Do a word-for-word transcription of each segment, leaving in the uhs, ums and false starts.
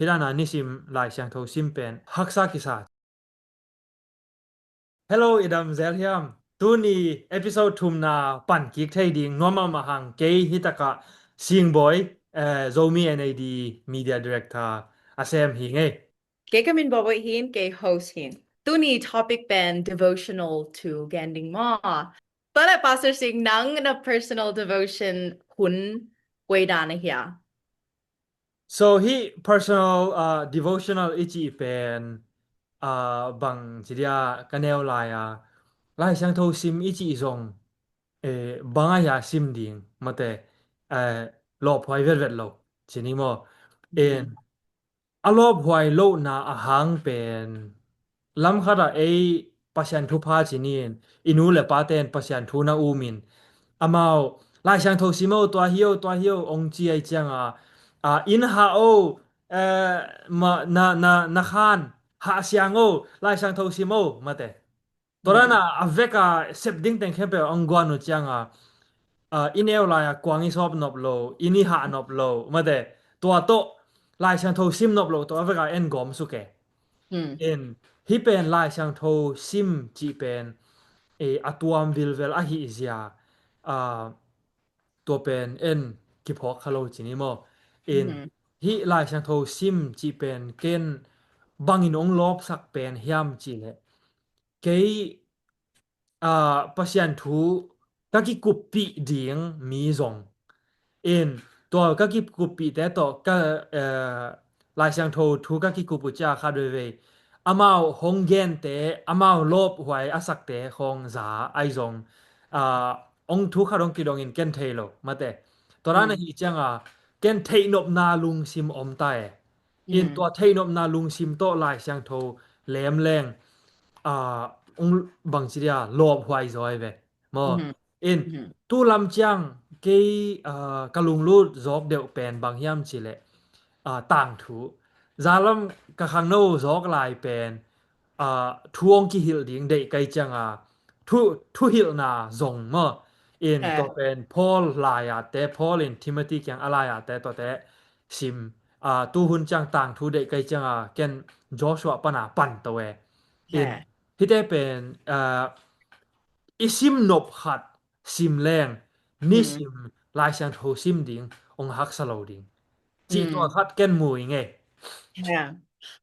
Hih dan a nisim Lai Siangtho sim pen haksa kisa. Hello, i dam zel hiam? Tuni episode thumna pan kik thei ding nuam mahmah hang. Kei hi takah Singbawi, eh, Zomi N A D Media Director a sem hi ngei. Kei ka min Bawbawi hin, kei host hin. Tuni topic pen devotional thu gen ding maw. Tua leh Pastor Sing, nang na personal devotion hun koi dan ahia? So hih personal, uh, devotional i cih pen, uh, bang ci dia ka neu lai a, Lai Siangtho sim i cih zong, eh, bang ahia sim ding, mate, eh, lawphuai vetvet lo ci ni maw. In a lawphuai lohna a hang pen lam khatah ei Pasian thupha ci ni in, i nu le pate in Pasian thu na um in, amau Lai Siangtho sim o, tua hi o, tua hi o ong ci ai cianga, a, inn hah o, eh, ma, na, na, na khan hah siang o, Lai Siangtho sim o, mate. Tua dan a, a vek a sep ding teng khempeuh ong guan uh cianga, a, i neu lai a kuang i sawp nop lo, inn i hah nop lo, mate. Tua tawh Lai Siangtho sim nop lo tawh a vek a en gawm suk e. In hih pen Lai Siangtho sim cih pen, e, a tuam vilvel ahi zia, a, tua pen en kiphawk kha lo ci ni maw. In hih Lai Siangtho sim cih pen ken bangin ong lawpsak pen hiam cih leh, kei, ah, Pasian thu ka kikuppih ding mi zong in, tua ka kikuppihte tawh ka, eh, Lai Siangtho thu ka kikup uh cia khat veivei amau hong gente, amau lawphuai a sakte khawng za ai zong, ah, ong thu khat hong kidongin ken thei lo, mate. Tua dan ahi cianga ken theihnopna lungsim om ta e. In tua theihnopna lungsim tawh Lai Siangtho lem leng, ah, ong bang ci dia, lawphuai zaw ai ve maw. In tu lam ciang kei, ah, ka lunglut zawk deuh pen bang hiam cih leh, ah, tangthu. Zalam ka khangno zawk lai pen, ah, thu ong kihilh ding deih kai cianga thu, thuhilhna zong maw. In tua pen Paul lai-ate, Paul in Timothy kiang a lai-ate tuate sim, ah, tuhun ciang tangthu deih kai cianga ken Joshua pana pan to e. In hihte pen, ah, i sim nop khat sim leng nisim Lai Siangtho sim ding ong haksa lo ding cih tua khat ken mu i ngei.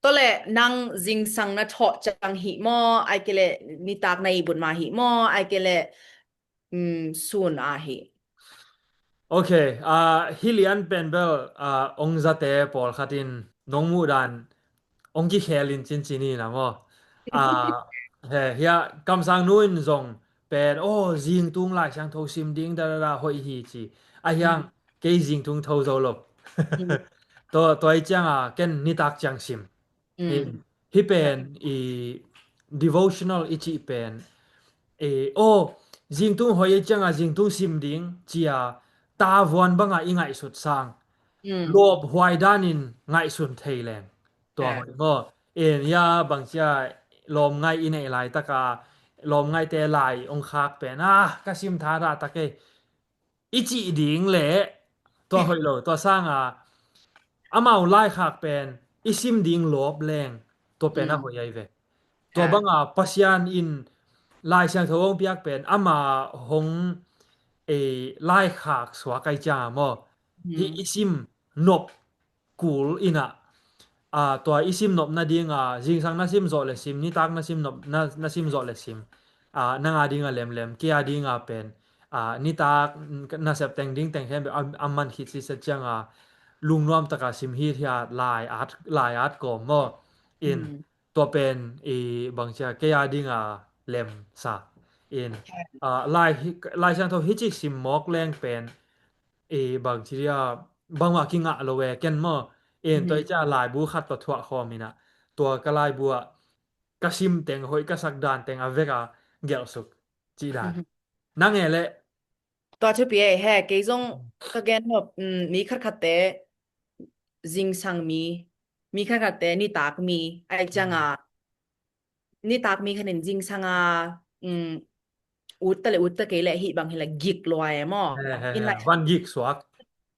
Tua leh nang zingsang na thawh ciang hi maw, ai kei leh nitak na ihbut ma hi maw, ai kei leh, um, sun a hi? Ok, ah, hih lian pen bel, ah, ong zate pawlkhat in nong muh dan ong kikhel in cin cin hi na maw. Ah, he, hia kamsang nu in zong pen, oh, zingtung Lai Siangtho sim ding da da da hoih hi ci. A hiang kei zingtung tho zo lo. Tua, tua i cianga ken nitak ciang sim. Hih pen i devotional i cih pen, e, oh, zingtung hoih i cianga zingtung sim ding cia tavuan banga i ngaihsut sang lawphuai danin ngaihsun thei leng tua hoih maw. In ya bang cia lawmngaih i neih laitaka lawmngaihte lai ong khak pen, ah, ka sim tha dah tak e i cih ding leh tua hoih lo, tua sanga amau laikhak pen i sim ding lawp leng tua pen a hoih ai ve. Tua banga Pasian in Lai Siangtho hong piak pen ama hong, e, laikhak suak ai cianga maw. Hih i sim nop kul inah, ah, tua i sim nop nadinga zingsang na sim zawh le sim, nitak na sim nop, na, na sim zawh le sim, ah, nanga dinga lemlem, kei a dinga pen, ah, nitak na sep teng ding teng khempeuh a, a man khit sitset cianga lungnuam taka sim hithiat lai at, lai at kawm maw. In tua pen i bangcia kei a dinga lemsa. In, ah, Lai, Lai Siangtho hici sim mawk leng pen i bangcia bangmah kingah lo e ken maw. In tua i cia laibu khat tua thuah khawm inah tua ka laibu ah ka sim teng hoih ka sak dan teng a vek a gelh suk cih dan. Nang e leh? Tua thupi e he, kei zong ka gen nop, um, mi khatkhatte zingsang mi, mi khatkhatte nitak mi ai cianga, nitak mi khanin zingsanga, um, utta le utta kei le hih bang hi le gik lua e maw. He, he, in he, lai van gik suak.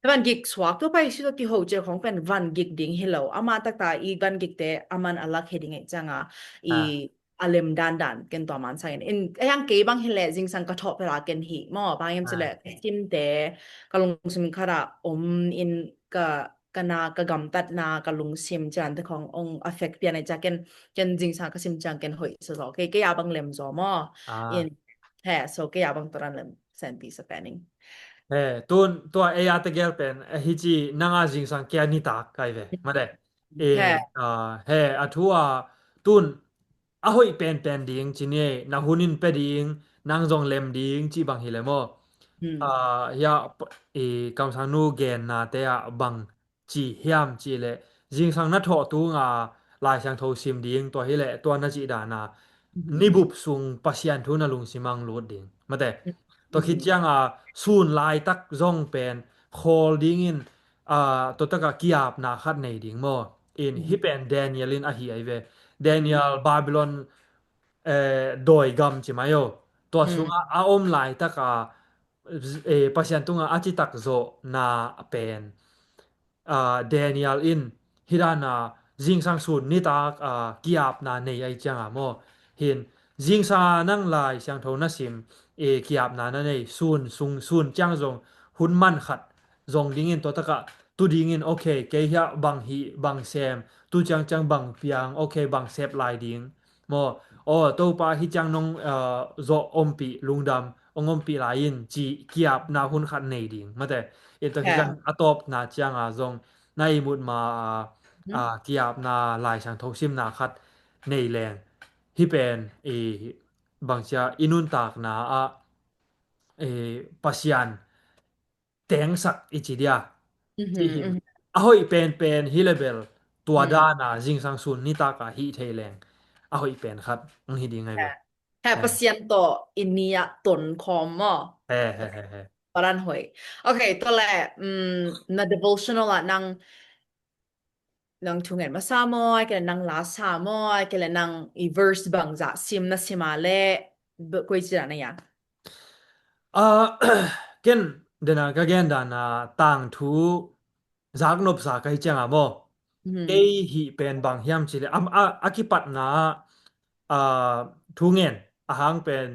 Van gik suak tu pai si tu kiho cia khong pen van gik ding hi lo. Ama takta i van gik te aman a lak he ding e cianga i a lem dandan ken tua man sangin. In a yang kei bang hi le zingsang ka thawh pela ken hi. Maw bang em ci le ka sim te ka lungsim khara om in ka ka na ka gamtatna ka lungsim cian te khong ong affect pian e cia ken ken zingsang ka sim ciang ken hoih sa zaw. Kei kei a bang lem zaw maw. In he so kei a bang toran lem senpi sa pening. He tun tua ei a tegel pen hi ci nanga zingsang kia nitak kai ve mate. He a thu a tun a hoih penpen ding ci ni ei na hun in pe ding nang zong lem ding ci bang hi le maw. Hia kamsang nu gen na te a bang ci hiam ci le zingsang na thawh tunga Lai Siangtho sim ding tua hi le tua na ci dana nibup sung Pasian thu na lungsim ang lut ding mate. Tua khit cianga sun laitak zong pen khawl dingin tua taka kiapna khat nei ding maw. In hi pen Daniel in ahi ai ve. Daniel Babylon dawi gam ci mai o tua sunga a om laitaka Pasian tunga a citak zawhna pen Daniel in hidana zingsang sun nitak kiapna nei ai cianga maw. Hin zingsanga nang Lai Siangtho na sim kiapna na nei sun sung sun ciang zong hun man khat zong dingin tua taka tu dingin ok kei hia bang hi bang sem tu ciang ciang bang piang ok bang sep lai ding maw. Aw Topa hi ciang nong zawh ompih lungdam ong ompih lai in ci kiapna hun khat nei ding mate. In tua hi ciang a tawpna cianga zong na i mut ma kiapna Lai Siangtho simna khat nei leng hi pen bangcia i nuntakna ah Pasian tengsak i ci dia. A hoih penpen hi le bel tua dana zingsang sun nitaka hih thei leng a hoih pen khat ang hi ding ai ve. He Pasian tawh i ni ah ton khawm maw. He he he he. Paran hoih. Ok tua le na devotional ah nang nang thungen masa maw ai kele nang lasa maw ai kele nang i verse bangza sim na sima le koi cina na ya. Ken dena ka gen dana tang thu zak nopsa kai cianga maw. Kei hi pen bang hiam cile a kipatna thu ngen ahang pen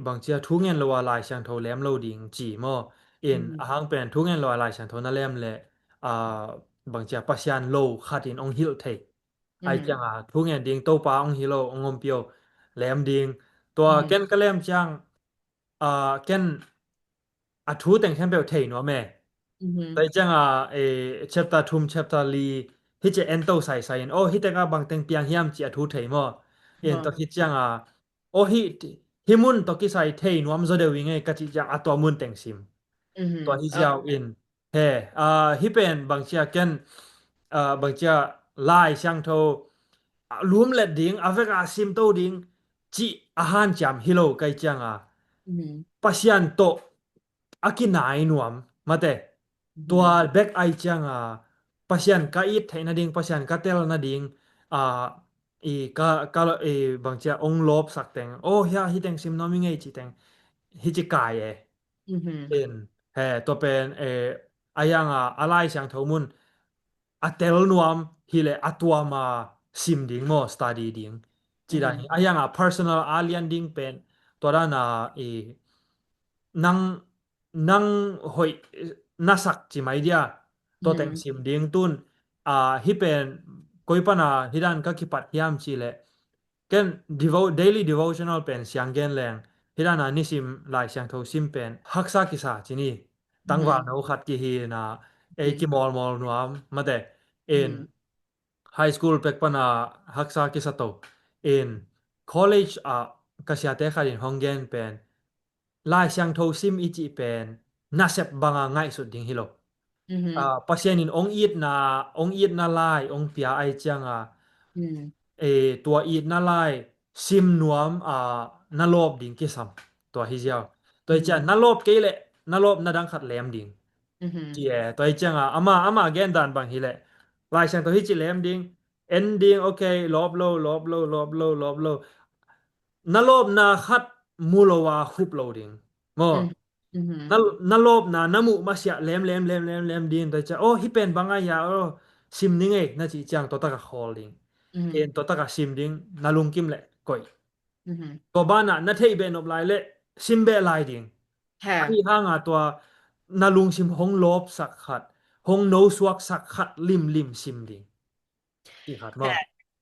bangcia thu ngen lo a Lai Siangtho lem lo ding ci maw. In ahang pen thu ngen lo a Lai Siangtho na lem le bangcia Pasian lo khatin ong hilh thei. Ai cianga thu ngen ding Topa ong hi lo ong ompio lem ding. Tua ken ka lem ciang ken a thu teng khempeuh thei nuam e. Tua hi cianga chapter thum chapter li hi ci en to saisai in aw hi tenga bang teng piang hiam ci a thu thei maw. In tua hi cianga aw hi hi mun tua kisai thei nuam zaw deuh i ngei ka ci ciang a tua mun teng sim. Tua hi ziau in he hi pen bangcia ken bangcia Lai Siangtho lumlet ding a veka simto ding ci a hanciam hi lo kai cianga Pasian tawh a kinai nuam mate. Tua bek ai cianga Pasian ka it theih nading Pasian ka tel nading i ka ka i bangcia ong lawpsak teng aw hia hi teng sim nuam i ngei ci teng hi ci kai e. In he tua pen a yanga a Lai Siangtho mun a tel nuam hi le a tuama sim ding maw study ding. Ci dan hi a yanga personal a lian ding pen tua dana i nang nang hoih nasak ci mai dia tua teng sim ding tun hi pen koi pana hi dan ka kipat hiam ci le ken devo daily devotional pen siang gen leng hi dana nisim Lai Siangtho sim pen haksa kisa ci ni. Tangval no khat ki hi na ei ki mawlmawl nuam mate. In high school pek pana haksa kisa to. In college ah ka siate khat in hong gen pen Lai Siangtho sim i cih pen nasep banga ngaihsut ding hi lo. Pasian in ong itna ong itna lai ong pia ai cianga tua itna lai sim nuam na lawp ding kisam. Tua hi ziau tua hi ciang na lawp kei le na lawp na dang khat lem ding. Ci e tua hi cianga ama ama gen dan bang hi le Lai Siangtho hi ci lem ding en ding ok lawp lo lawp lo lawp lo lawp lo. Na lawpna khat mu lo a khup lo ding maw. Mhm. Na, na lawpna, na muh masiah lem, lem, lem, lem, lem ding, tua ciang, oh, hih pen bang a hia, oh, sim ning ei, na cih ciang, tua taka khawl ding. Mhm. En tua taka sim ding, na lungkim leh koih. Mhm. Tua banah, na theih beh nop lai leh, sim beh lai ding. He. Ahi hanga tua, na lungsim hong lawpsak khat, hong nosuaksak khat, limlim sim ding. Cih khat maw. He,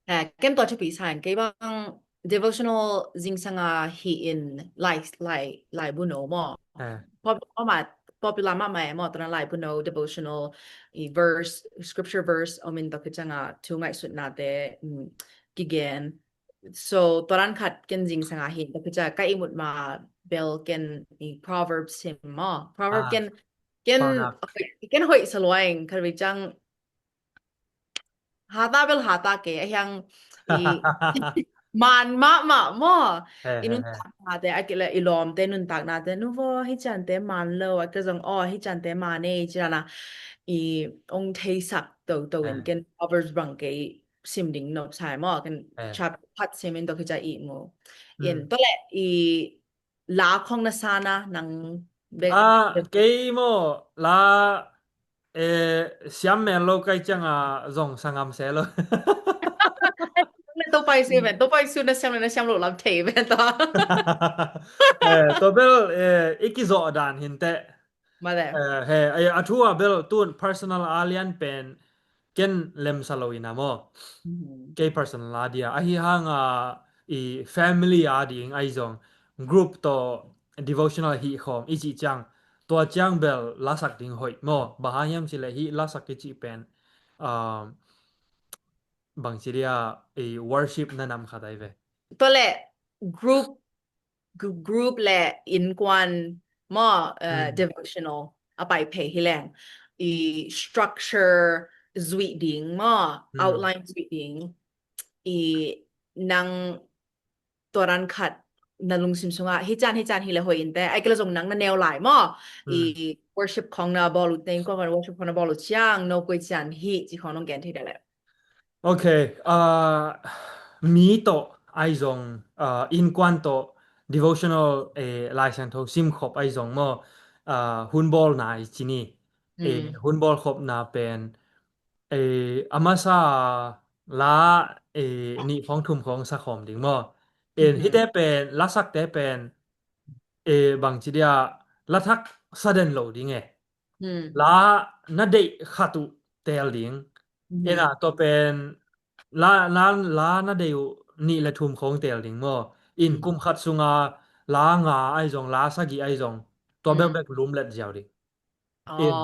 he, ken tua thupi sa in, kei bang devotional zingsanga hih in lai, lai, laibu no maw. He. Pop-, pop-, popular mahmah e maw, tua na laibu no, devotional, i verse, scripture verse, om in tua khit cianga thu ngaihsutnate, mm, kigen. So, tua dan khat ken zingsanga hih in, tua khit cianga ka ihmut ma bel ken i Proverbs sim maw. Proverb ken, ken, ken hoih sa lua ing, khat vei ciang, hata bel hata kei, a hiang i man mahmah maw. He, he, he. I nuntaknate, a kile i lawmte nuntaknate, nu vaw, hih ciante man lo, a kile zong, aw, hih ciante man ei, ci dana, i ong theisak toto in ken Proverbs bang kei sim ding nop sa maw, ken chapter khat sim in tua khit ciang i mu. In, tua leh i la khong na sa na, nang bek. Ah, kei maw, la, eh, siam mel lo kai cianga zong sa ngam se lo. Tua pai si ven, tua pai su na siam le na siam lo lam thei ven tua. Eh, tua bel, eh, i kizawh dan hinteh. Male. Eh, he, eh, a thu a bel tun personal a lian pen ken lemsa lo ina maw. Mhm. Kei personal a dia. Ahi hanga i family a ding ahi zong group tawh devotional hih khawm i cih ciang. Tua ciang bel lasak ding hoih maw. Bang hang hiam cih leh hih lasak i cih pen, um, bang ci dia i worship na nam khat ai ve. Tua leh group gr-, group le innkuan maw, eh, devotional a pai phei hi leng. I structure zuih ding maw, outline zuih ding. I nang tua dan khat na lungsim sungah, hih cian, hih cian hi le hoih inteh, ai kei le zong nang na neu lai maw. I worship khong na bawl ut, na innkuan khong worship khong na bawl ut ciang, no koi cian hih ci khong nong gen thei dia le. Ok, ah, mi tawh ai zong, ah, innkuan tawh devotional, eh, Lai Siangtho simkhop ai zong maw, ah, hun bawlna i ci ni. Eh, hun bawl khopna pen, eh, a masa la, eh, nih khawng thum khawng sa khawm ding maw. Eh, hihte pen, lasakte pen, eh, bang ci dia, la thak sa den lo ding e. La na deih khat uh teel ding. Ina tua pen la, la, la na deih uh nih le thum khawng teel ding maw. In kum khat sunga la nga ai zong, la sagih ai zong. Tua bekbek lumlet ziau ding. In,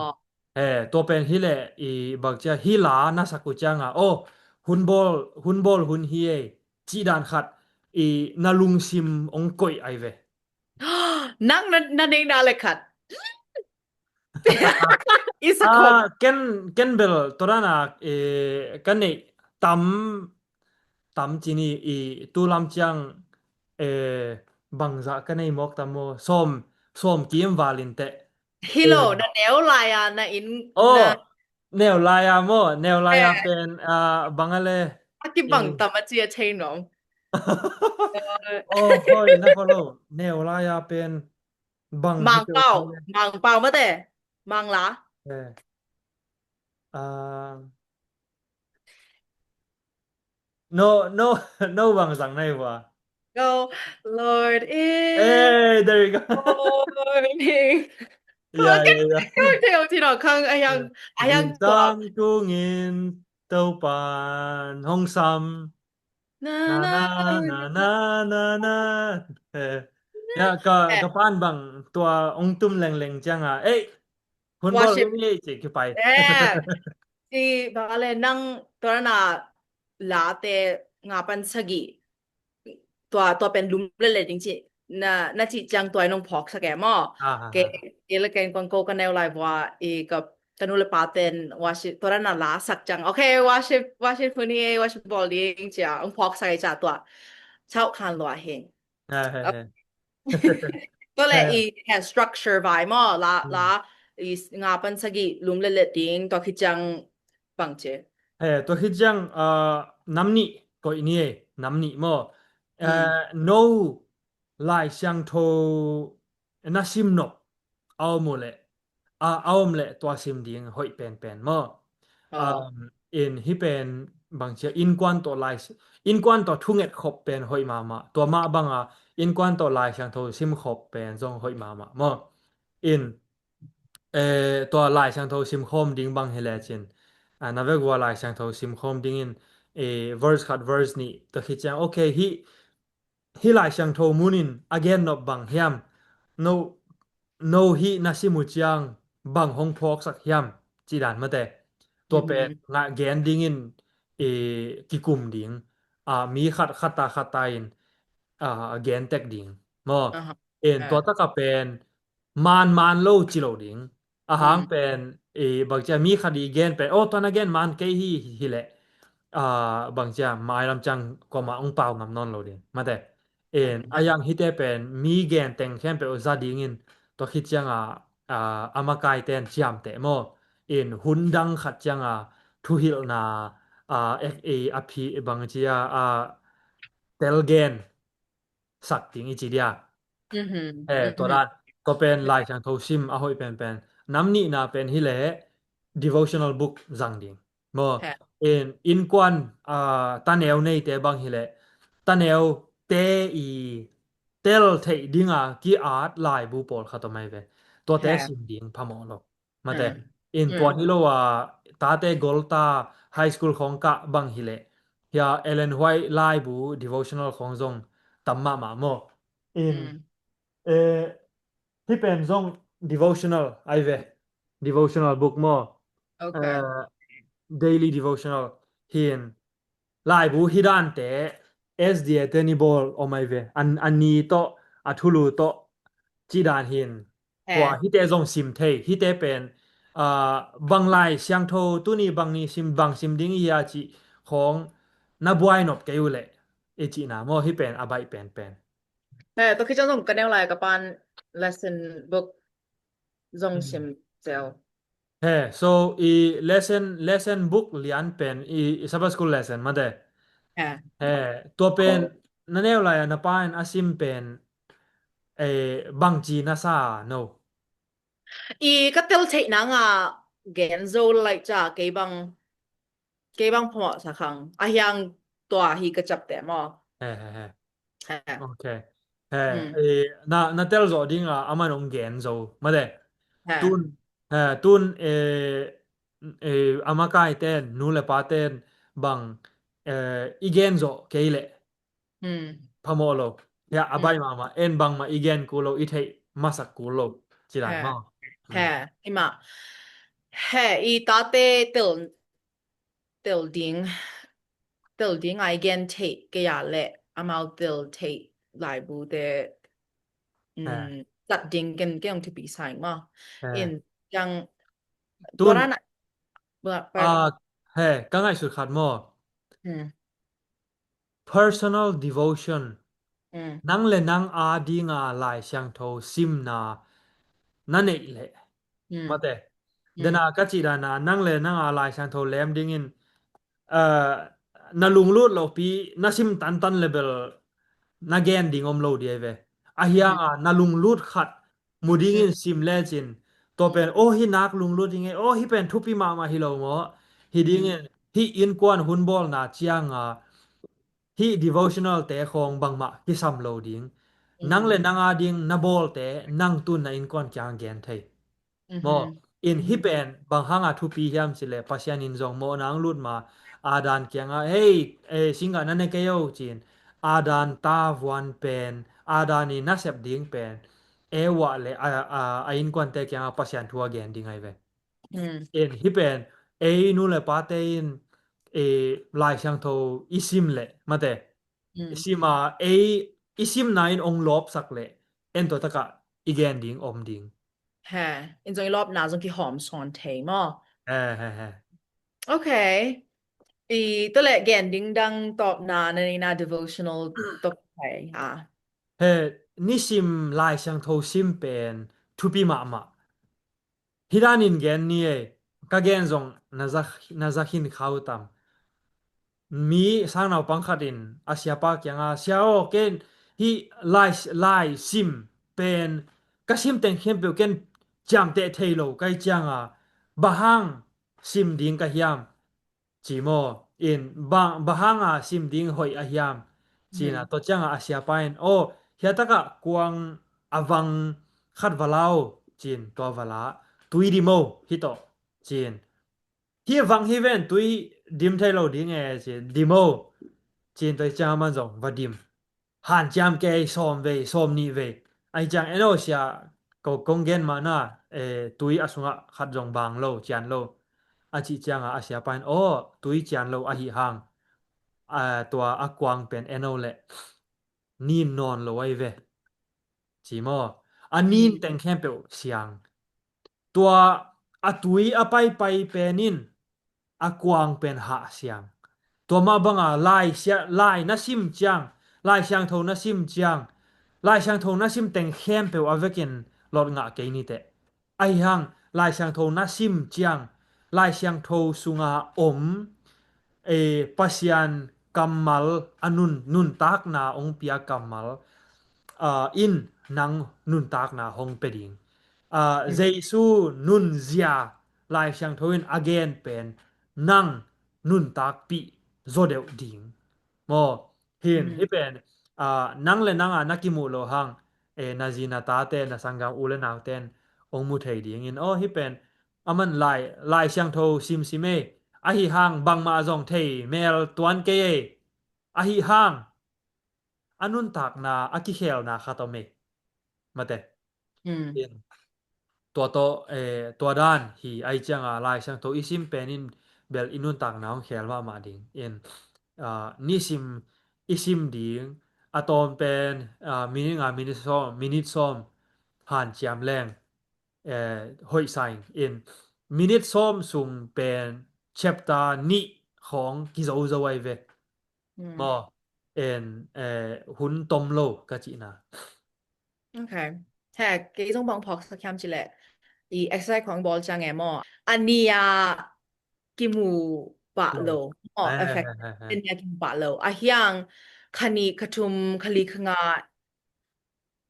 he, tua pen hi leh i bang cia hi la na sak uh cianga. Oh, hun bawl, hun bawl hun hi ei. Cih dan khat i na lungsim ong koih ai ve. Nang na, na neihna le khat. I sa khawm. Ah, ken, ken bel tua dana, eh, ka neih tam, tam ci ni i tu lam ciang, eh, bangzah ka nei mawk tam maw, sawm, sawm kim val inteh. Hi lo, na neu lai a, na inn, oh, na neu lai a maw, neu lai a pen, ah, bang a le. A kibang tam a ci a thei nong. Oh, hoi, na ko lo, neu lai a pen. Bang Mangpau, Mangpau mate, Mangla. Eh. Ah. No, no, no bang zang nai hua. Go, Lord is. Hey, there you go. Morning. Yeah, yeah, yeah. Kang, kang, kang, kang, ayang, ayang. Sang kungin Topan hong sam. Na, na, na, na, na, na. Eh. Ya, ka, ka pan bang tua ong tum lengleng cianga. Eh, hun bawl worship. Hun ei ci kipai. Eh. Ci bang a le nang tua na late nga pan sagih. Tua, tua pen lum lele ding ci. Na, na ci ciang tua nong phawk sak e maw. Ke, ke le ken kong ko ka neu lai vua i ka ka nu le pa ten worship, tua dan a la sak ciang. Ok, worship, worship hun hi, worship bawl ding cia, ong phawk sak ei cia tua. Chau khan lua hi. Tua le i, he, structure vai maw, la, la, i nga pan sagih lum le let ding, tua khit ciang bang ci. He, tua khit ciang, ah, nam nih koih ni ei, nam nih maw. Eh, no Lai Siangtho na sim nop. a om uh leh, a, a om leh tua sim ding hoih penpen maw? Um, in hih pen bangcia innkuan tawh lai, innkuan tawh thunget khop pen hoih mahmah. Tua mah banga innkuan tawh Lai Siangtho sim khop pen zong hoih mahmah maw? In, eh, tua Lai Siangtho sim khawm ding bang hi lecin, a, na vekua Lai Siangtho sim khawm dingin, eh, verse khat verse nih tawh khit ciang, okay, hih, hih Lai Siangtho munin a gen nop bang hiam? No, no hih na sim uh ciang bang hong phawksak hiam? Ci dan mate. Tua pen ngah gen dingin, eh, kikum ding. A, mi khat khat ta khat ta in, a, gen tek ding maw? En tua taka pen man man lo ci lo ding. A hang pen, eh, bangcia mi khat i gen pen, oh, tua na gen man kei hi, hi leh, a, bangcia mailam ciang koma ong pau ngam nawn lo ding mate. En a yang hite pen mi gen teng khempeuh za dingin tua khit cianga, a, a makaiten ciamteh maw? In hun dang khat cianga thuhilhna, a, ek, e, a phi bangcia, a, telgen sak ding i ci dia. He, tua dan, tua pen Lai Siangtho sim a hoih penpen. Nam nihna pen hi leh devotional book zang ding maw? In, innkuan, a, taneu neite bang hi leh taneu te i tel theih dinga ki-at laibu pawlkhat om ai ve. Tuate sim ding phamawh lo. Mate. In tua hi lo a, tate golta high school khawng kah bang hi leh, hia Ellen White laibu devotional khawng zong tam mahmah maw? In, eh, hih pen zong devotional ai ve. Devotional book maw? Eh, daily devotional hi in. Laibu hi dante S D A te ni bawl om ai ve. An, a ni tawh, a thulu tawh ci dan hi in. Tua hite zong sim thei. Hite pen, a, bang Lai Siangtho tuni bang ni sim, bang sim ding i hia ci khawng na buai nop kei uh leh i cihna maw? Hih pen a baih penpen. He, tua khit ciang zong ka neu lai ka pan lesson book zong sim ceu. He, so i lesson, lesson book lian pen i, i Sabbath school lesson mate. He, tua pen na neu lai a na pa in a sim pen, eh, bangci na sa no? I ka tel theih nanga gen zo lai ca kei bang, kei bang phamawh sa khang. A hiang tua hi ka ciapteh maw? He, he, he. Ok. He, eh, na, na tel zawh dinga a man ong gen zo mate. Tun, he, tun, eh, eh, a makaiten, nu le paten bang, eh, i gen zawh kei leh phamawh lo. Hia a baih mahmah, en bangmah i gen kul lo, i theih masak kul lo ci lai maw? He, i mah. He, i tate tel, tel ding, tel ding a i gen theih kei a leh amau tel theih laibute, mm, tat ding ken, ken ong thupi sa ing maw? In, yang, tun, tua dan a, he, ka ngaihsut khat maw? Personal devotion. Nang le nang a dinga Lai Siangtho simna na neih leh. Mate. Dena ka cih dana nang le nang a Lai Siangtho lem dingin, eh, na lunglut lopi na sim tantan le bel na gen ding om lo dia ve. A hianga na lunglut khat mu dingin sim lecin, tua pen, oh, hi nak lunglut ding e, oh, hi pen thupi mahmah hi lo maw? Hi dingin, hi innkuan hun bawlna cianga, hi devotional te khawng bangmah kisam lo ding. Nang le nang a ding na bawlte nang tun na innkuan kiang gen thei. Maw, in hi pen bang hanga thupi hiam cileh Pasian in zong mawhna ang lut ma, Adam kianga, hei, eh, singgah na ne kei o, ci-in Adam tavuan pen, Adam i nasep ding pen Eva le a, a, a innkuante kianga Pasian thu a gen ding ai ve. In hi pen ei nu le pate in, eh, Lai Siangtho i sim leh mate, sima ei i simna in ong lawpsak leh en tua taka i gen ding om ding. He, in zong i lawpna zong kihawm sawn thei maw? He, he, he. Ok. I, tua leh gen ding dang tawpna na neihna devotional tawh thei a. He, nisim Lai Siangtho sim pen thupi mahmah. Hi danin gen ni e, ka gen zong na za, na za khin khau tam. Mi sang naupang khat in a siapa kianga, sia aw, ken hi lai, lai sim pen ka sim teng khempeuh ken ciamteh thei lo ka hih cianga bang hang sim ding ka hiam, ci maw? In bang, bang hanga sim ding hoih a hiam, cina, tua cianga a siapa in, aw, hiatakah kuang a vang khat va la o, cin, tua va la, tui dim o, hih tawh, cin. Hih vang hi ven, tui dim thei lo ding e, cin, dim o, cin, tua cianga man zong va dim. Hanciam kei sawm vei, sawm nih vei. Ahi ciang eno sia, ko kong gen mahna, eh, tui a sungah khat zong bang lo, cian lo. A cih cianga a siapa in, aw, tui cian lo ahi hang, a, tua a kuang pen eno le nin nawn lo ahi ve, ci maw? A nin teng khempeuh siang. Tua a tui a paipai pen in a kuang pen hah siang. Tua mah banga Lai Sia-, Lai na sim ciang, Lai Siangtho na sim ciang, Lai Siangtho na sim teng khempeuh a vekin lot ngah kei niteh. Ahi hang Lai Siangtho na sim ciang, Lai Siangtho sunga om, eh, Pasian kammal a nun, nuntakna hong pia kammal, ah, in nang nuntakna hong pia ding. Ah, Jesu nunzia Lai Siangtho in a gen pen nang nuntakpih zaw deuh ding. Maw, hin, hih pen, ah, nang le nanga na kimuh loh hang, eh, na zi na tate, na sanggam u le nauten hong mu thei dingin, aw, hih pen, aman Lai, Lai Siangtho simsim ei, ahi hang bangmah zong thei mel tuan kei ei, ahi hang a nuntakna, a kikhelna khat om ei. Mate. In, tua tawh, eh, tua dan hi ahi cianga Lai Siangtho i sim pen in bel i nuntakna hong khel mahmah ding. In, ah, nisim i sim ding, a tawm pen, ah, minute nga, minute sawm, minute sawm hanciam leng, eh, hoih sa ing. In, minute sawm sung pen chapter nih khawng kizozo ahi ve. Maw, en, eh, hun tom lo ka cihna. Ok. He, kei zong bang phawk sak hiam cih leh, i exercise khawng bawl ciang e maw, a nih a kimu pah lo maw, effect. A nih a kimu pah lo. A hiang kha nih, kha thum, kha li, kha nga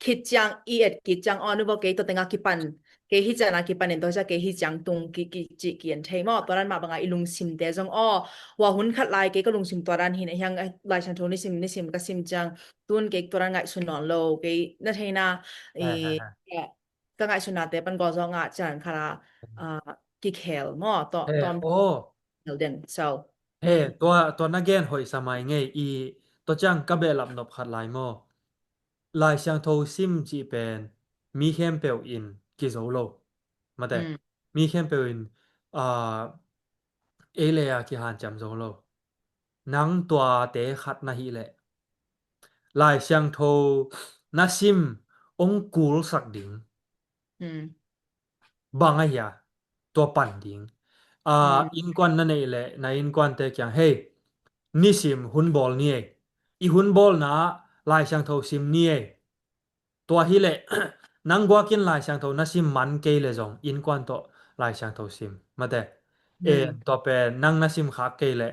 khit ciang, i et khit ciang, aw, nu baw, kei tua tengah kipan, kei hih ciangah kipan in tua ciang kei hih ciang tung ki, ki, cih ki-en thei maw. Tua dan mah bangah i lungsimte zong, aw, hua hun khat lai kei ka lungsim tua dan hi na hiang, eh, Lai Siangtho nisim, nisim ka sim ciang, tun kei tua dan ngaihsun nawn lo, kei na theina, i, ka ngaihsutnate pan gawh zawh ngah ciang khat ah, ah, kikhel maw, tua, tua, aw, khel den. So, he, tua, tua na gen hoih sa mai ngei, i, tua ciang ka behlap nop khat lai maw. Lai Siangtho sim cih pen mi khempeuh in kizo lo. Mate, mi khempeuh in, ah, ei le a kihanciam zo lo. Nang tuate khat na hih leh Lai Siangtho na sim hong kulsak ding. Bang a hia, tua pan ding. Ah, innkuan na neih leh na innkuante kiang, hei, nisim hun bawl ni ei. I hun bawlna ah Lai Siangtho sim ni ei. Tua hi leh nang guakin Lai Siangtho na sim man kei leh zong innkuan tawh Lai Siangtho sim. Mate. Eh, tua pen nang na sim khak kei leh,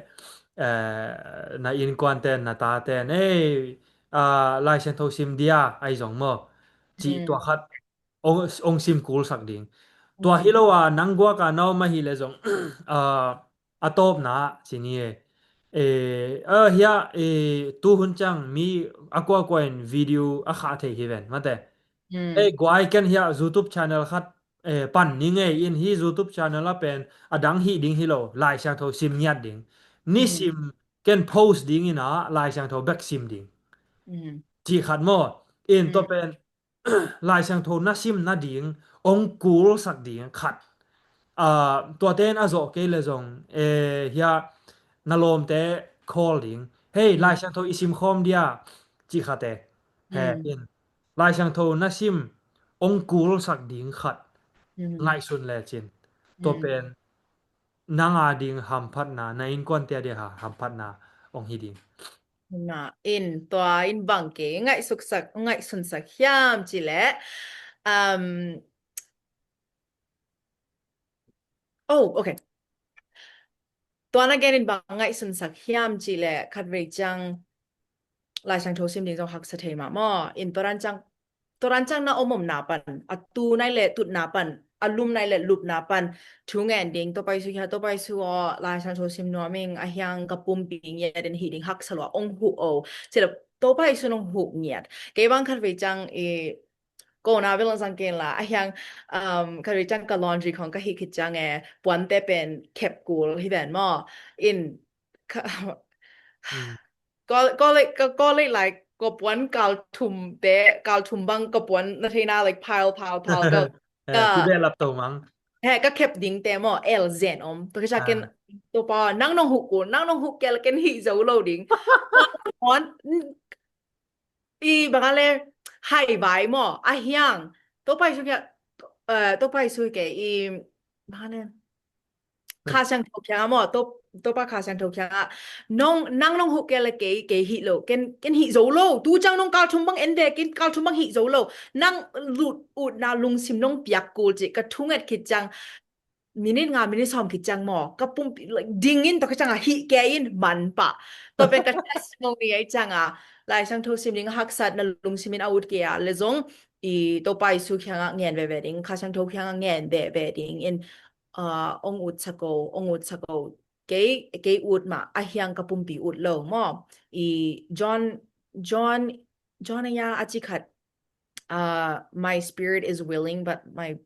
eh, na innkuanten, na taten, ei, ah, Lai Siangtho sim dia, ahi zong maw, cih tua khat ong, ong sim kulsak ding. Tua hi lo a, nang guak a na om ahih leh zong, ah, a tawpna ah ci ni e. Eh, ah, hiah, eh, tu hun ciang mi a kuakua in video a khah thei hi ven, mate. Eh, guai, ken hiah YouTube channel khat, eh, pan ni ngei in, hih YouTube channel ah pen a dang hih ding hi lo, Lai Siangtho sim ngiat ding. Nisim ken post ding in a, Lai Siangtho bek sim ding. Cih khat maw. In tua pen Lai Siangtho na sim nading ong kulsak ding khat. Ah, tuate in a zawh kei leh zong, eh, hiah na lawmte call ding. Hei, Lai Siangtho i sim khawm dia, cih khat e. He, in, Lai Siangtho na sim ong kulsak ding khat ngaihsun lecin, tua pen nang a ding hamphatna, na innkuante a ding ha, hamphatna ong hi ding. Na in, tua in bang kei ngaihsuksak, ngaihsunsak hiam cih leh, um, oh, ok. Tua na gen in bang ngaihsunsak hiam cih leh, khatvei ciang Lai Siangtho sim ding zong haksa thei mah maw. In tua dan ciang, tua dan ciang na om omna pan, a tu nai leh tutna pan, a lum nai le lupna pan thu ngen ding, Topa Jesu kiangah, Topa Jesu aw, Lai Siangtho sim nuam ing, a hiang ka pumpi ngiat in hih ding haksa lua, ong huh o. Ci le Topa Jesu nong huh ngiat. Kei bang khat vei ciang i kona bel zang ken la, a hiang, um, khat vei ciang ka laundry khong ka hih khit ciang e, puante pen khep kul hi ven maw. In ka, Mm. College, ka college lai ka puan kal thum te, kal thum bang ka puan na theina, like, pile, pile, pile, ka, Eh, ka, kibeh lap to mang. He, ka khep ding te maw, el zen om. Tua ka sa ken, Ah. Topa, nang nong huh kul, nang nong huh kei le ken hih zo lo ding. Puan, i bang a le, hai vai maw, a hiang. Topa Jesu kiang, eh, Topa Jesu ke i, bang a le, Kha Siangtho kiangah maw, To-, Topa Kha Siangtho kiangah, nong, nang nong huh kei le kei, kei hih lo, ken, ken hih zo lo, tu ciang nong kal thum bang en ve, ken kal thum bang hih zo lo, nang lut utna lungsim nong piak kul ci, ka thunget khit ciang, minute nga, minute sawm khit ciang maw, ka pumpi, like, ding in, tua khit ciangah hih kei in man pah. Tua pen ka testimony ahi ciangah, Lai Siangtho sim ding haksatna lungsim in a ut kei a le zong, i Topa Jesu kiangah ngen veve ding, Kha Siangtho kiangah ngen veve ding in, ah, ong ut sa ko, ong ut sa ko. Kei, kei ut mah, a hiang ka pumpi ut lo maw. I John, John, John a ya a ci khat, ah, "My spirit is willing, but my,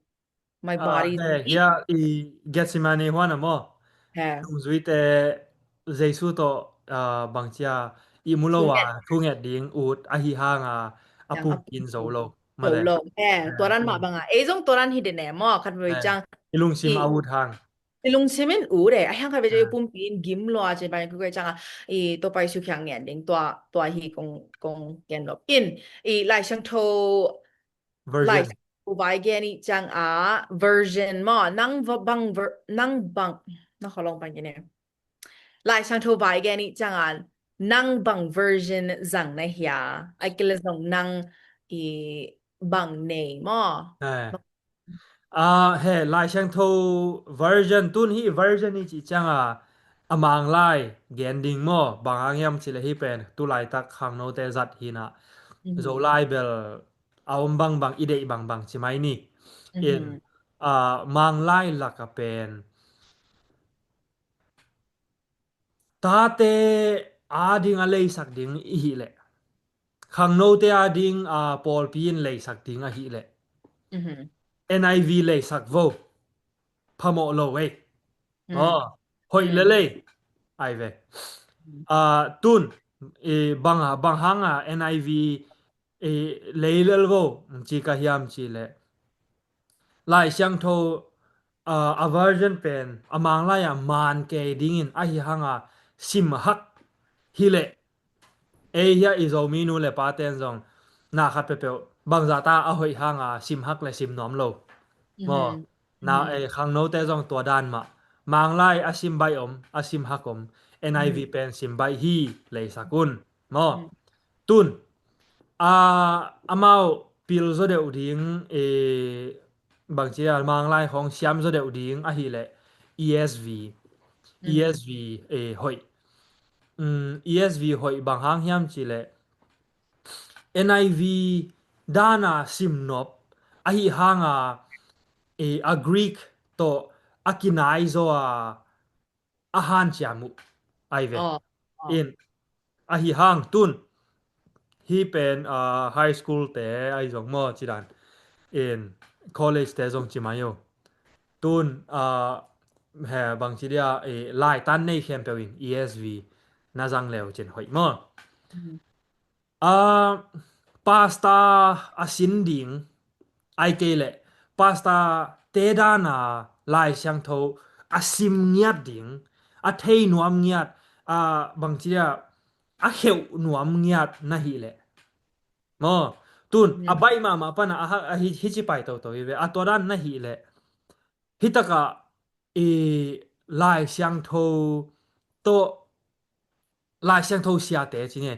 my Ah, body is he, weak." Hia i Gethsemane huan a maw. He. Nungzuite Jesu tawh, ah, bang cia i mu lo a, thunget, thunget ding ut ahi hang a, a pumpi in zo lo. Zo lo. He, tua dan mah bang a. Ei zong tua dan hi den e maw, khat vei ciang. I lungsim a ut hang. I lungsim in ut e, a hiang khat vei ciang i pumpi in gim lua, ci bang i kuk e ciang a, i Topa Jesu kiang ngen ding, tua, tua hi kong, kong gen lo. In, i Lai Siangtho, version. Lai Siangtho vai gen i ciang a, version maw, nang va-, bang ver-, nang bang, na kholong bang gen e. Lai Siangtho vai gen i ciang a, nang bang version zang na hia, a kile zong nang i bang nei maw. Eh. Ah, he, Lai Siangtho version, tun hi version i ci ciang a, a Manglai gen ding maw, bang hang hiam ci le hi pen, tu laitak khangnote zat hi na, Zolai bel a om bangbang, i deih bangbang ci mai ni. In, ah, Manglai lak a pen, tate ading a leisak ding i hih leh, khangnote ading, ah, pawlpi in leisak ding ahih leh, N I V leisak vo, phamawh lo ei. Oh, hoih lel ei. Ai ve. Ah, tun, i, bang a, bang hang a N I V, i, lei lel vo, ci ka hiam ci leh, Lai Siangtho, ah, a version pen a Manglai a man kei dingin ahi hang a sim hak hi leh, ei hia i Zomi nu le pa ten zong na khat peuhpeuh bangzah ta a hoih hang a sim hak le sim nuam lo. Maw, na, eh, khangnote zong tua dan mah. Manglai a sim baih om, a sim hak om, N I V pen sim baih hi, leisak un. Maw. Tun, a, amau pil zaw deuh ding, e, bangci a Manglai khong siam zaw deuh ding ahih leh E S V. E S V, e, hoih. Mm, E S V hoih bang hang hiam ci leh N I V dan a sim nop ahi hang a, e, a Greek tawh a kinai zaw a, a hanciam uh ai ve. In, ahi hang tun, hi pen, ah, high school te ai zong maw ci dan, in, college te zong ci mai uh. Tun, ah, he bangci dia, eh, laitan nei khempeuh in E S V na zang leu cin hoih maw. Ah, pastor a sin ding, ai kei leh, pastor te dan a Lai Siangtho a sim ngiat ding, a thei nuam ngiat, a bangci a, a kheuh nuam ngiat na hih leh. Maw, tun, a baih mahmah pan a, a, a hi, hici pai toto hi ve, a tua dan na hih leh. Hi takah, i Lai Siangtho tawh, Lai Siangtho siate ci nge.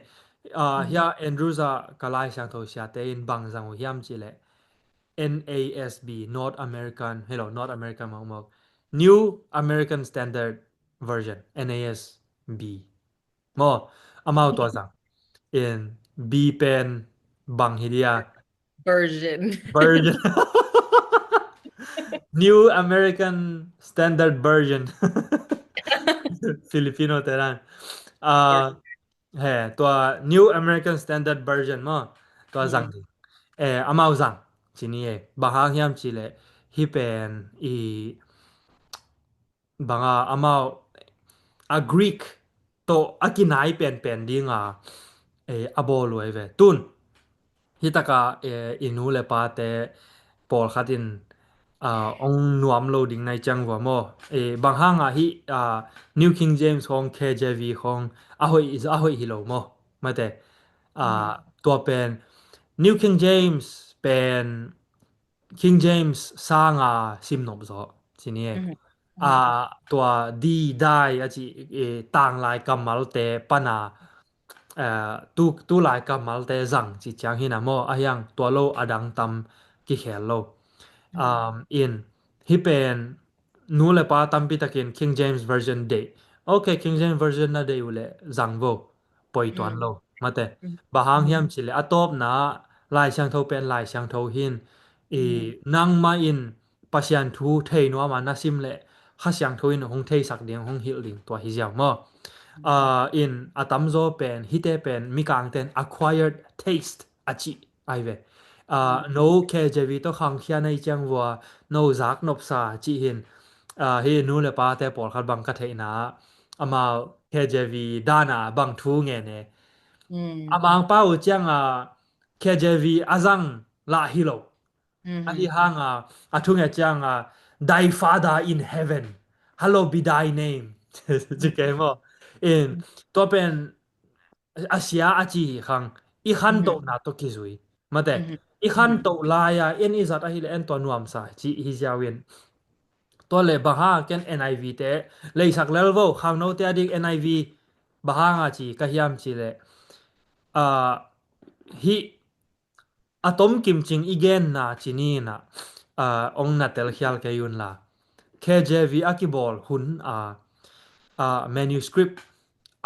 Ah, hia Andrews a ka Lai Siangtho siate in bang zang uh hiam ci leh N A S B, North American, hello, North American mawkmawk, New American Standard Version, N A S B. Maw, amau tua zang. In B pen bang hi dia. Version. Version. New American Standard Version. Filipino te dan. Ah, he, tua New American Standard Version maw. Tua zang ding. Eh, amau zang. Ci ni e. Bang hang hiam ci leh, hih pen i banga amau a Greek tawh a kinai penpen dinga, eh, a bawl uh ahi ve. Tun, hih taka, eh, i nu le pate pawlkhat in, ah, ong nuam lo ding nai ciang vua maw. Eh, bang hanga hih, ah, New King James khawng, K J V khawng, a hoih, a hoih hi lo maw. Mate, ah, tua pen, New King James pen, King James sanga sim nop zaw, ci ni e. Ah, tua di dai a ci, eh, tanglai kammalte pana, eh, tu, tulai kammalte zang ci ciang hi na maw, a hiang tua lo a dang tam kikhel lo. Um, in, hih pen nu le pa tampi takin King James Version deih. Ok, King James Version na deih uh leh zang vo. Poi tuan lo. Mate. Bang hang hiam ci leh a tawpna Lai Siangtho pen Lai Siangtho hin, i nangmah in Pasian thu thei nuama na sim leh Kha Siangtho in hong theisak ding, hong hilh ding tua hi ziau maw. Ah, in a tamzaw pen, hihte pen, mikangten acquired taste a cih ahi ve. Ah, no K J V tawh khangkhia na hih ciang vua, no zak nopsa cih hin, ah, hih nu le pate pawlkhat bang ka theihna ah, amau K J V dana bang thu ngen e. A mangpa uh cianga K J V a zang lah hi lo. Ahi hanga, a thu ngen cianga, "Thy Father in heaven, hallowed be thy name." Ci kei maw. In, tua pen, a sia a ci hi khang, i khantohna tawh kizui. Mate, i khantoh lai-a en i zat ahih leh en tua nuamsa ci hi ziau in. Tua leh bang hang ken N I V te leisak lel vo, khangnote a dik N I V bang hanga ci ka hiam ci leh, ah, hih a tom kimcing i genna ci ni na, ah, ong na telkhial kei un la. K J V a kibawl hun a, ah, manuscript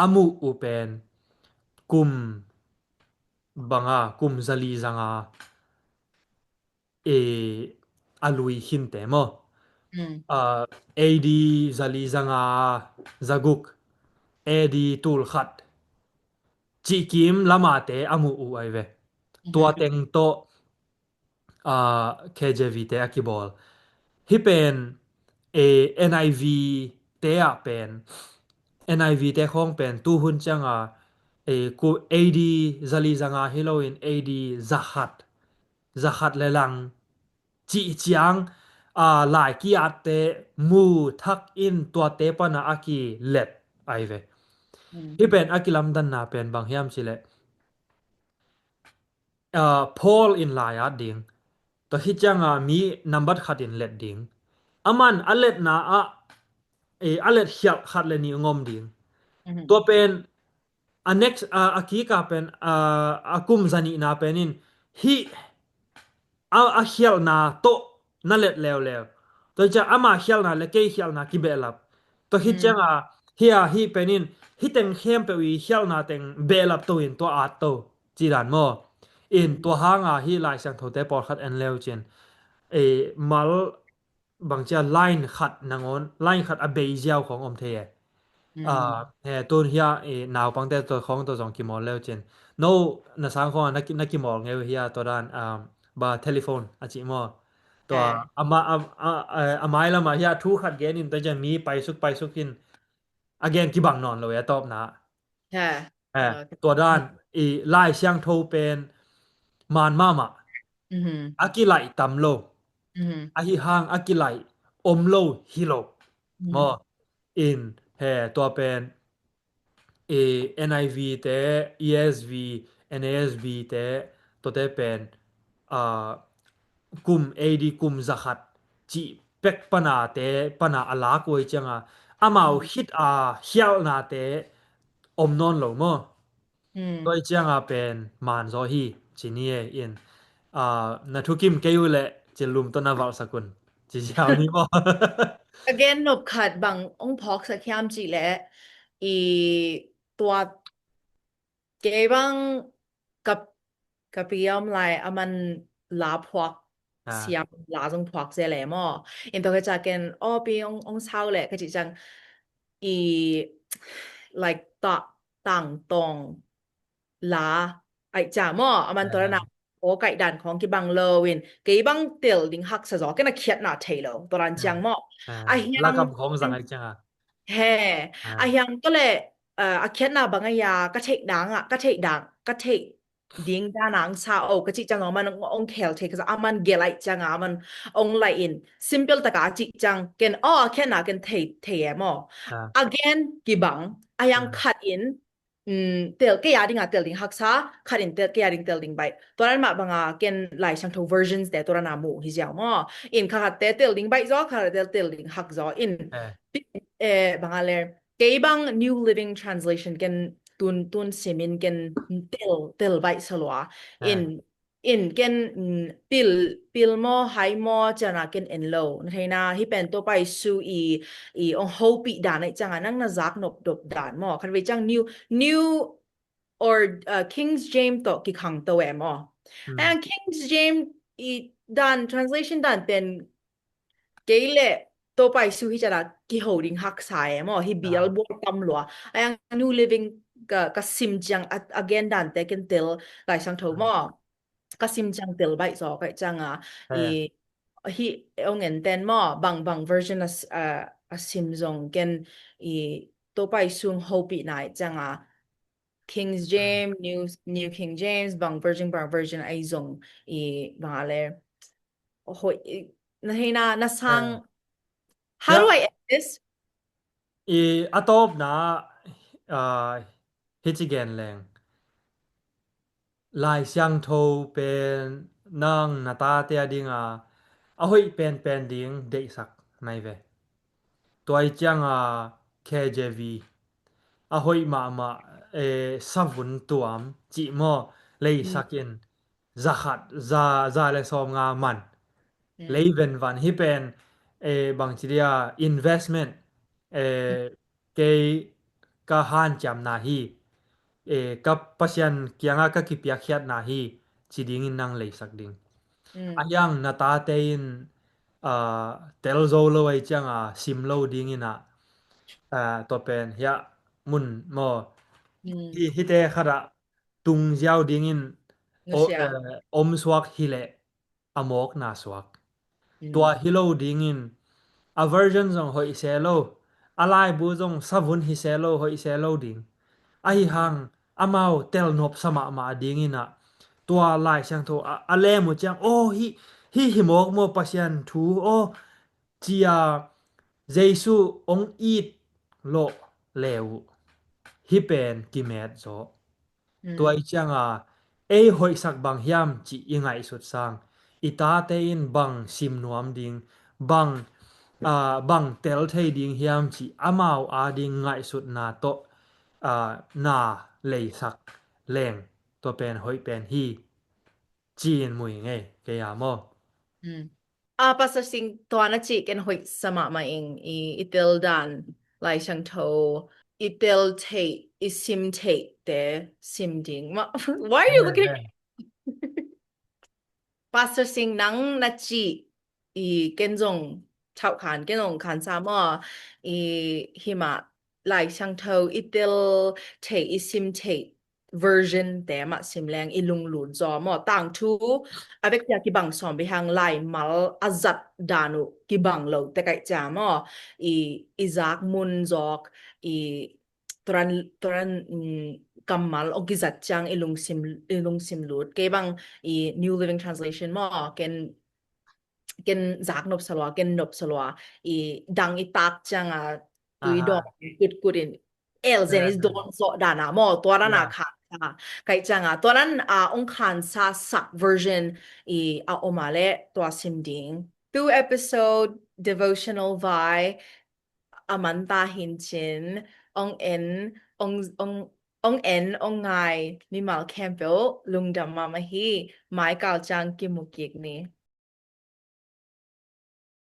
a muh uh pen kum banga, kum zali zanga, e, a lui khinte maw. Ah, A D zali zanga, zaguk, A D tulkhat cihkim lamate a muh uh ahi ve. Tua teng tawh, ah, K J V te a kibawl. Hih pen, eh, N I V te ah pen, N I V te khawng pen tuhun cianga, eh, ku A D zali zanga hi loin A D zakhat, zakhat le lang cih ciang, ah, lai ki-atte mu thak in tuate pana a kilet ahi ve. Hih pen a kilamdanna pen bang hiam ci leh, ah, Paul in lai at ding. Tua hi cianga mi nambat khat in let ding. Aman a letna ah, eh, a let khialh khat le nih ngom ding. Tua pen a next, a, a kika pen, a, a kum zanihna pen in hih a, a khialhna tawh na let leuleu. Tua hi ciang ama khialhna le kei khialhna kibehlap. Tua hi cianga hia hih pen in hih teng khempeuh i khialhna teng behlap to in tua at to. Ci dan maw? In tua hanga hih Lai Siangthote pawlkhat en leu cin, eh, mal bangcia line khat nangawn, line khat a bei ziau khawng om thei e. Ah, he, tun hia, eh, naupangte tua khawng tua zong kimawl leu cin. No, na sang khawng a na ki, na kimawl ngeu hia tua dan, um, ba telephone a cih maw. Tua, a ma, a, a, a, a mailam ah hia thu khat gen in tua ciang mi paisuk, paisuk in a gen kibang nawn lo e a tawpna. Eh, tua dan, i Lai Siangtho pen man mahmah. A kilaih tam lo. Ahi hang a kilaih om lo hi lo. Maw, in, he, tua pen, i N I V te, E S V, N A S B te, tuate pen, ah, kum A D kum zakhat cih pek panate, pana a lak uh ahi cianga, amau khit a khialhnate om nawn lo maw? Tua ahi cianga pen man zaw hi, ci ni e in. Ah, na thukim kei uh leh, Cin Lum tawh na valhsak un. Ci ziau ni maw? A gen nop khat bang ong phawksak hiam cih leh, i tua kei bang ka, ka pi a om lai a man la phuak siam la zong phuak zel e maw. In tua ka ca ken aw pi ong, ong sau le ka cih ciang i like ta tangtong la ai ca maw a man tua na aw kaih dan khong kibang lo in kei bang tel ding haksa zaw ken a khiatna thei lo tua dan ciang maw. A hiang lakam khong zang ai ciang a he a hiang tua le a khiatna bang a ya ka theih dang a ka theih dang ka theih ding dan ang sa o ka cih ciang ong man ong khel thei ka za a man gel ai ciang a man ong lai in simple taka a cih ciang ken aw a khiatna ken thei thei e maw. Again kibang a hiang khat in tel kei a ding a tel ding haksa khat in tel kei a ding tel ding baih tua dan mah banga ken Lai Siangtho versions te tua dan a mu hi ziau maw. In khat khat te tel ding baih zaw khat khat te tel ding hak zaw in banga le kei bang New Living Translation ken tun tun simin ken tel tel baih salua in in ken pil pil maw hai maw ciana ken en lo na theina hi pen Topa Isu i i ong hopih dan ai cianga nang na zak nop dop dan maw khan vei ciang new new or uh, King's James to kikhang to e maw. Ang King's James i dan translation dan pen kei le Topa Isu hi ciana kiho ding haksa e maw hi bial bual tam lua. Ang New Living ka, ka sim ciang again dan te ken tel Lai Siangtho maw. Ka sim ciang tel baih zaw kaih cianga i hi ong en ten maw bang bang version a sim zong ken i Topa Isu ong hopih nai cianga King's James, New New King James bang version bang version ai zong i bang a le hoi na theina na sang how do I end this? I a tawpna hi ci gen leng Lai Siangtho pen nang na tate a dinga a hoih penpen ding deihsak nai ve. Tua i cianga K J V a hoih mahmah e savun tuam cih maw leisak in zakhat za za le sawm nga man lei venvan hi pen e bangci dia investment e kei ka hanciamna hi e ka Pasian kianga ka kipiakkhiatna hi ci dingin nang leisak ding. A hiang na tate in tel zo lo ai cianga sim lo dingin ah tua pen hiah mun maw hi hite khatah tung ziau dingin om suak hileh a mawkna suak. Tua hi lo dingin a version zong hoih se lo a laibu zong savun hi se lo hoih se lo ding. Ahi hang amau telnop sa mahmah dingin ah tua Lai Siangtho a lem uh ciang aw hi hi hi mawk maw Pasian thu aw cia Jesu ong it lawh le uh hi pen kimet zaw. Tua i cianga ei hoihsak bang hiam cih i ngaihsut sang i tate in bang sim nuam ding bang bang tel thei ding hiam cih amau a ding ngaihsutna tawh na leisak leng tua pen hoih pen hi ci-in mui ngei kei a maw. A Pastor Sing tua na cih ken hoih sa mahmah ing i i tel dan Lai Siangtho i tel theih i sim theih te sim ding. Why are you looking at me? Pastor Sing nang na cih i ken zong thauh khan ken zong khan sa maw i himah Lai Siangtho i tel theih i sim theih version te mah sim leng i lunglut zaw maw tangthu a bek tia kibang sawm bih hang laimal a zat dan uh kibang lo te kaih cia maw i i zak mun zawk i turan turan kammal aw kizat ciang i lungsim i lungsim lut kei bang i New Living Translation maw ken ken zak nop salua ken nop salua i dang i tak cianga tui dawng kut kut in el zen i dawn zawh dana maw tua dana khansa kaih cianga tua dan a ong khansa sak version i a oma le tua sim ding. Tu episode devotional vai a manta hin cin ong en ong ong ong en ong ngai mimal khempeuh lungdam mahmah hi. Mai kal ciang kimu kik ni.